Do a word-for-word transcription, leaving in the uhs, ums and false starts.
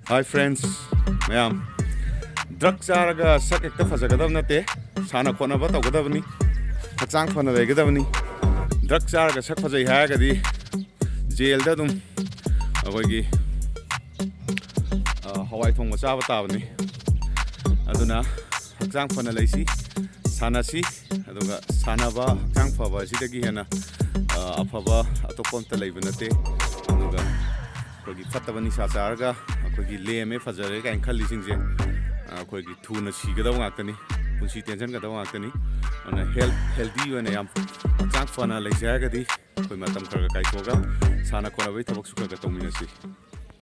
Hi friends, ꯃꯌꯥꯝ, drug ꯆꯥꯔꯒ ꯁꯛ ꯍꯦꯛꯇ ꯐꯖꯒꯗꯕ ꯅꯠꯇꯦ꯫ ꯁꯥꯟꯅ ꯈꯣꯠꯅꯕ ꯇꯧꯒꯗꯕꯅꯤ, ꯍꯛꯆꯥꯡ ꯐꯅ ꯂꯩꯒꯗꯕꯅꯤ꯫ ꯗ꯭ꯔꯒ ꯆꯥꯔꯒ ꯁꯛ ꯐꯖꯩ ꯍꯥꯏꯔꯒꯗꯤ ꯖꯦꯜꯗ ꯑꯗꯨꯝ ꯑꯩꯈꯣꯏꯒꯤ, ꯑ, ꯍꯋꯥꯏ ꯊꯣꯡꯕ ꯆꯥꯕ ꯇꯥꯕꯅꯤ꯫ ꯑꯗꯨꯅ ꯍꯛꯆꯥꯡ ꯐꯅ ꯂꯩꯁꯤ, ꯁꯥꯟꯅꯁꯤ, ꯑꯗꯨꯒ ꯁꯥꯟꯅꯕ, ꯍꯛꯆꯥꯡ ꯐꯕ ꯑꯁꯤꯗꯒꯤ ꯍꯦꯟꯅ, ꯑ, ꯑꯐꯕ ꯑꯇꯣꯞꯄ ꯑꯝꯇ ꯂꯩꯕ ꯅꯠꯇꯦ꯫ ꯑꯗꯨꯒ ꯑꯩꯈꯣꯏꯒꯤ ꯐꯠꯇꯕ ꯅꯤꯁꯥ ꯆꯥꯔꯒ ꯑꯩꯈꯣꯏꯒꯤ ꯂꯦꯝꯃꯦ, ꯐꯖꯔꯦ ꯀꯥꯏꯅ ꯈꯜꯂꯤꯁꯤꯡꯁꯦ, ꯑ, ꯑꯩꯈꯣꯏꯒꯤ ꯊꯨꯅ ꯁꯤꯒꯗꯕ ꯉꯥꯛꯇꯅꯤ, ꯄꯨꯟꯁꯤ ꯇꯦꯟꯁꯤꯟꯒꯗꯕ ꯉꯥꯛꯇꯅꯤ꯫ ꯑꯗꯨꯅ health, healthy ꯑꯣꯏꯅ ꯌꯥꯝ ꯍꯛꯆꯥꯡ ꯐꯅ ꯂꯩꯁꯦ ꯍꯥꯏꯔꯒꯗꯤ ꯑꯩꯈꯣꯏ ꯃꯇꯝ ꯈꯔ ꯈꯔ ꯀꯥꯏꯊꯣꯛꯑꯒ ꯁꯥꯟꯅ ꯈꯣꯠꯅꯕꯒꯤ ꯊꯕꯛꯁꯨ ꯈꯔ ꯈꯔ ꯇꯧꯃꯤꯟꯅꯁꯤ꯫